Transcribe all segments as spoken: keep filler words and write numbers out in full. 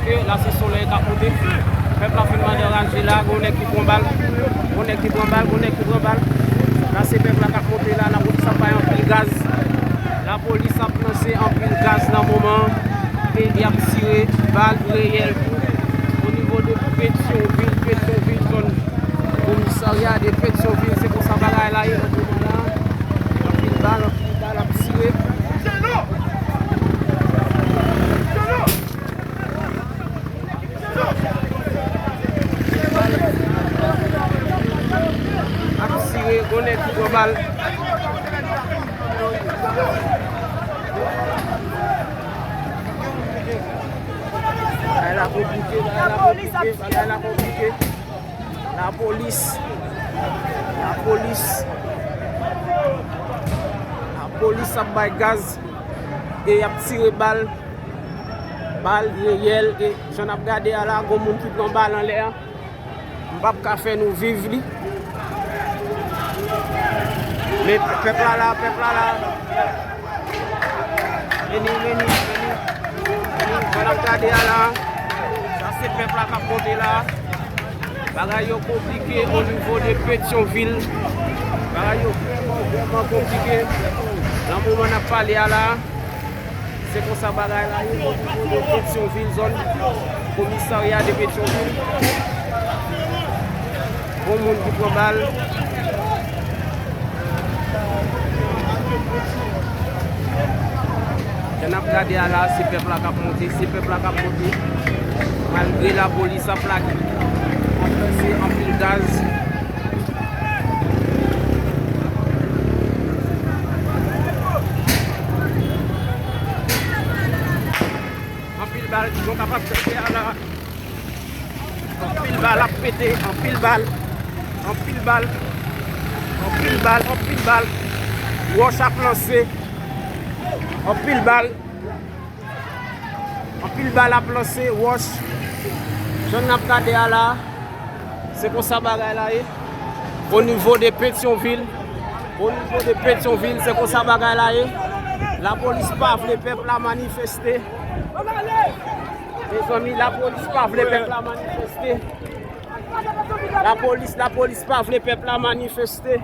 Ke la se solèy k ap monte. Pèp la fin mande anraje la, gon nèg ki pran bal. Gon nèg ki pran bal, gon nèg ki pran bal. La se pèp la k ap monte la, lapolis ap bay anpil gaz. Lapolis ap lanse anpil gaz nan moman an. E y ap tire bal reyèl tou. O nivo de Petyonvil, Petyonvil, zòn komisarya de Petyonvil, se konsa bagay la ye nan moman la. Anpil bal, anpil bal ap tire. Ap tire, gon nèg ki pran bal. Bagay la konplike, bagay la konplike, bagay la konplike. Lapolis, lapolis, lapolis ap bay gaz e y ap tire bal. Bal reyèl, e jan n ap gade a la, gon moun ki pran bal anlè a. M p ap ka fè nou viv li. Men pèp la la, pèp la la. Vini, vini, vini. Vini, jan n ap gade a la. Sa se pèp la k ap monte la. Bagay yo konplike o nivo de Petyonvil. Bagay yo vrèman, vrèman konplike. Nan moman n ap pale a la. Se konsa bagay la ye, o nivo de Petyonvil, zòn komisarya de Petyonvil. Gon moun ki pran bal. Jan n ap gade a la, se pèp la k ap monte, se pèp la k ap monte. Malgre lapolis ap lage, ap lanse anpil gaz. Anpil bal ki gon kapab pete a la. Anpil bal ap pete, anpil bal. Anpil bal. Anpil bal, anpil bal. Wòch ap lanse. Anpil bal. Anpil bal ap lanse, wòch. Jan n ap gade a la, se konsa bagay la ye. O nivo de Petyonvil, o nivo de Petyonvil, se konsa bagay la ye. Lapolis pa vle pèp la manifeste. Mezanmi, lapolis pa vle pèp la manifeste. Lapolis, lapolis pa vle pèp la manifeste.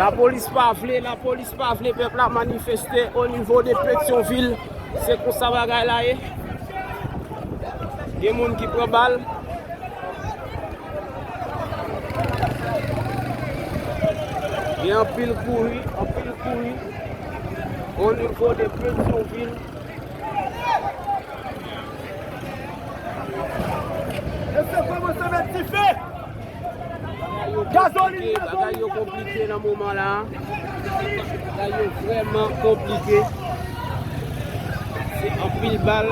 Lapolis pa vle, lapolis pa vle pèp la manifeste o nivo de Petyonvil. Se konsa bagay la ye. Gen moun ki pran bal. Gen anpil kouri, anpil kouri. O nivo de Petyonvil. Mesye, kòmanse met dife! Gazolin, gazolin, gazolin! Bagay yo konplike nan moman la. Bagay yo vrèman konplike. Se anpil bal,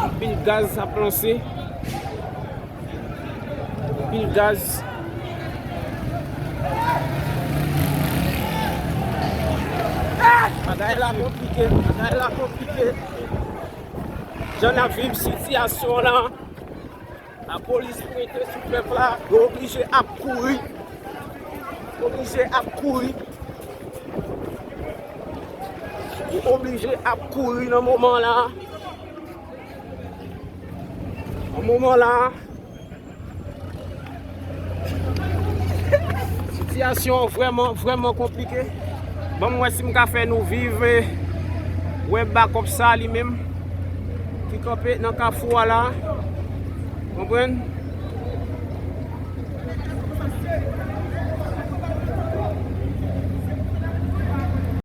anpil gaz ap lanse. Anpil gaz. Bagay la konplike, bagay la konplike. Jan n ap viv sitiyasyon la, lapolis prete sou pèp la, yo oblije ap kouri. Yo oblije ap kouri. Yo oblije ap kouri nan moman la. Nan moman la, sitiyasyon an vrèman, vrèman konplike. Ban m wè si m ka fè nou viv, eh, wè bakòp sa li menm ki kanpe nan kafou a la. Konprann?